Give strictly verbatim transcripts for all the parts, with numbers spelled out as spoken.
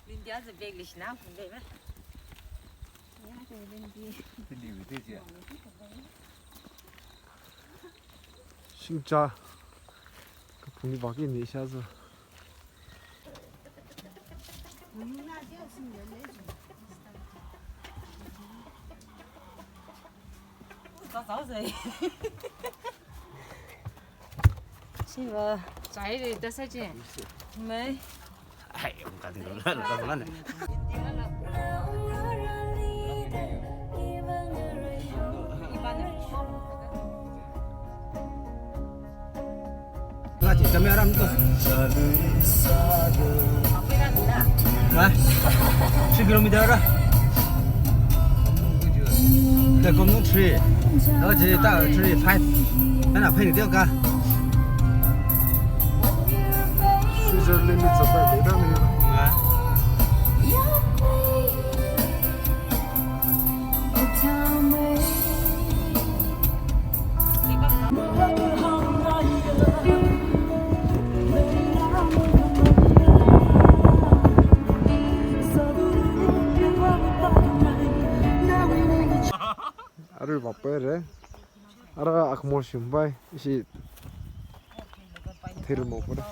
Lindiya zibek lishna phungbei me. Shingcha. Kaphungli baki ni sha zu. Siva, chai re, da sa che. Mai. Hai, ang ka ding la, la, la, la. Nga chi, chami aram to. Wah, three kilometer ra. Te kom nung three. Lo chi ta three, five. Nana pheng teo ka. Switzerland ni chapa le da ni. Wah. Arui vapere. Ara akmor shimbai. Ishi thir mo pura.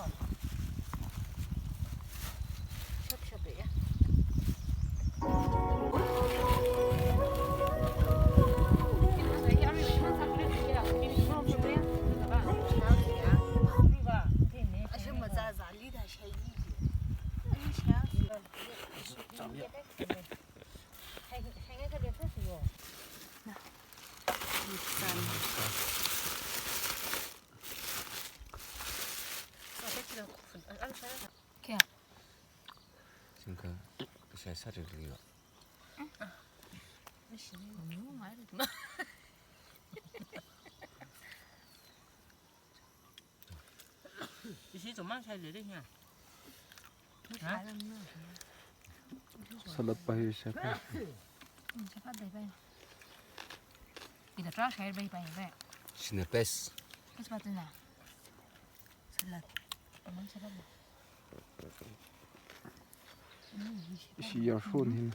Kya? Singka, kasai sa ri ri yo. Ishi chumang sai le le nya. Ha? Salad pa hi sa ka. Ida tra sai bai bai bai. Sina best. Best ba tuna. Salad. Amang salad. Ishi ya shon hin.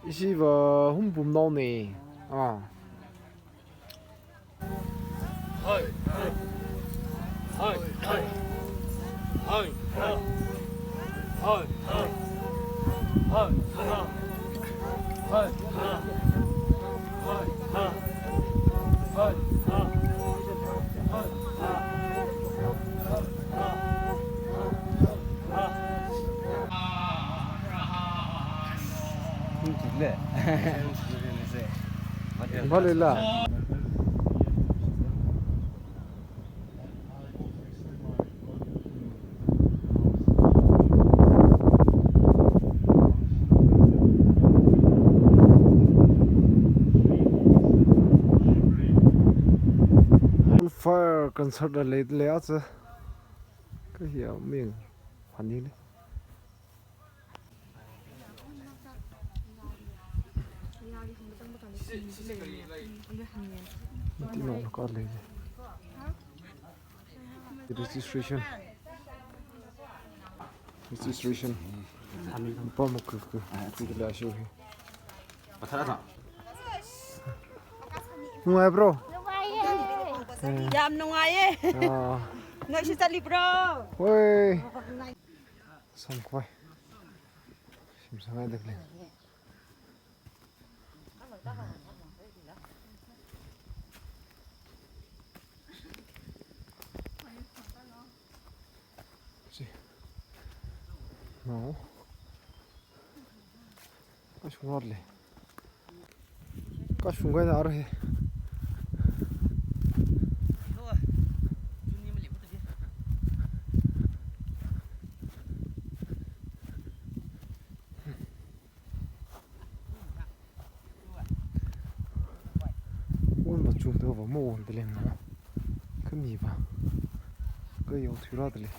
Ishi va hum pum nao ne. Ah. Vale la. Fire concert la lei lei acha. Kahiya ming. Funny le. Mati no ka le. Registration. Registration. Pa mo ku ku. Tila shu hi. Pathara ta. Nungaibro? Nungaiye. Yam nungaiye. Ah. Noishu chālibro? Oi. Samkhoi. Shimsangai dakle. Si. No. Kashung rot le. Kashung kai dar he. Kava mo on dele na. Kami va. Ka yau thura dele.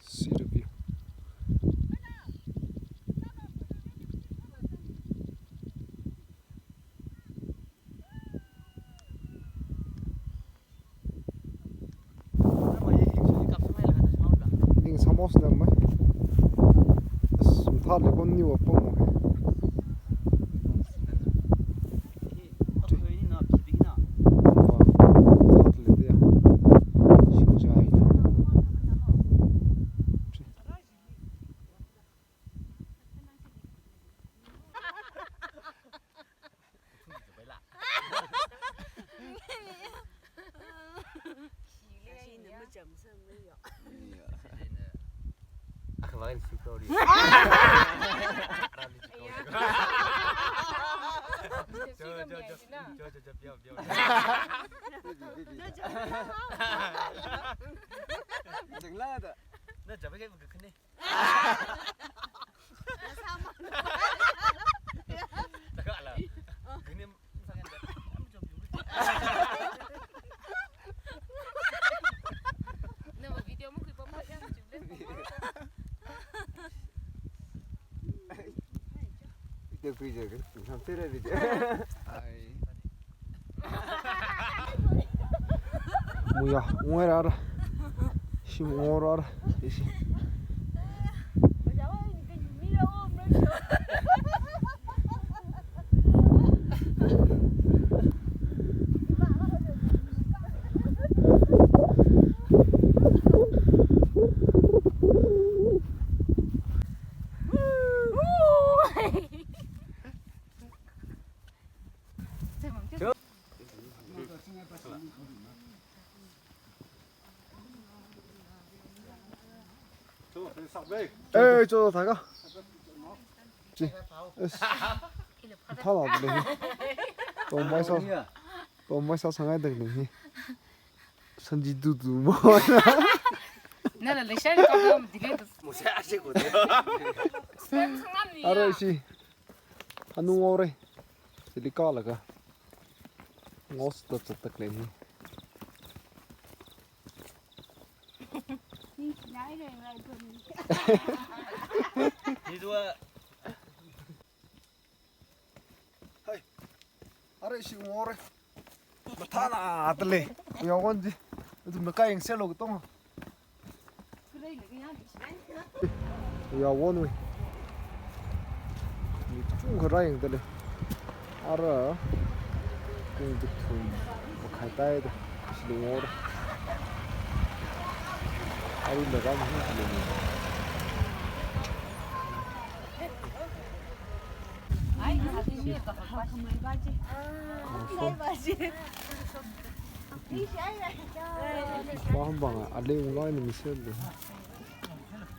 See the view. Ning samos na mai. Sum thar le kon ni wa pong mo. Thar le dia. Sing jai na. Video kui je, video. Ai. Muya, ngoi rara. Shim ngoi rara. Ishi. Eh, cho thaka. Chi. Es. Thala de. Tomai sa. Tomai sa sangai dang ni. Sanji du du mo. Nala le shari ka mo dile du. Mo se ase ko de. Ara shi. Anu ngore. Sili kalaga. Ngos ta chatak le ni. Ni dua. Hai. Ara shi ngore. Mathāna atale. Yawan ji. Itu makai yang selo ketong. Yawan we. Ni chung kharai yang tale. Ara. Kung tu thum. Makai tai de. Shi ngore. Aru daga mu shi ngore. Paham bang, alei ungai ni misal de.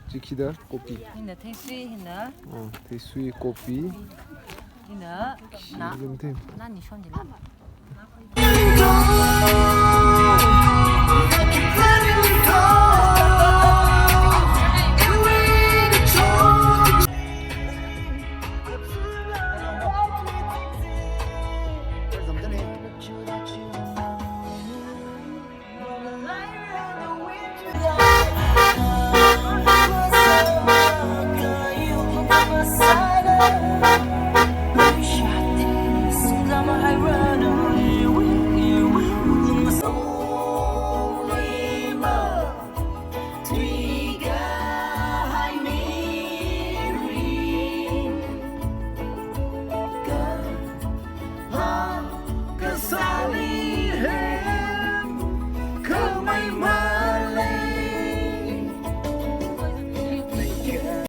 Chiki da, kopi. Hina theisui, hina. Oh, theisui, kopi. Hina, na. Lim them. Na ni shon jila.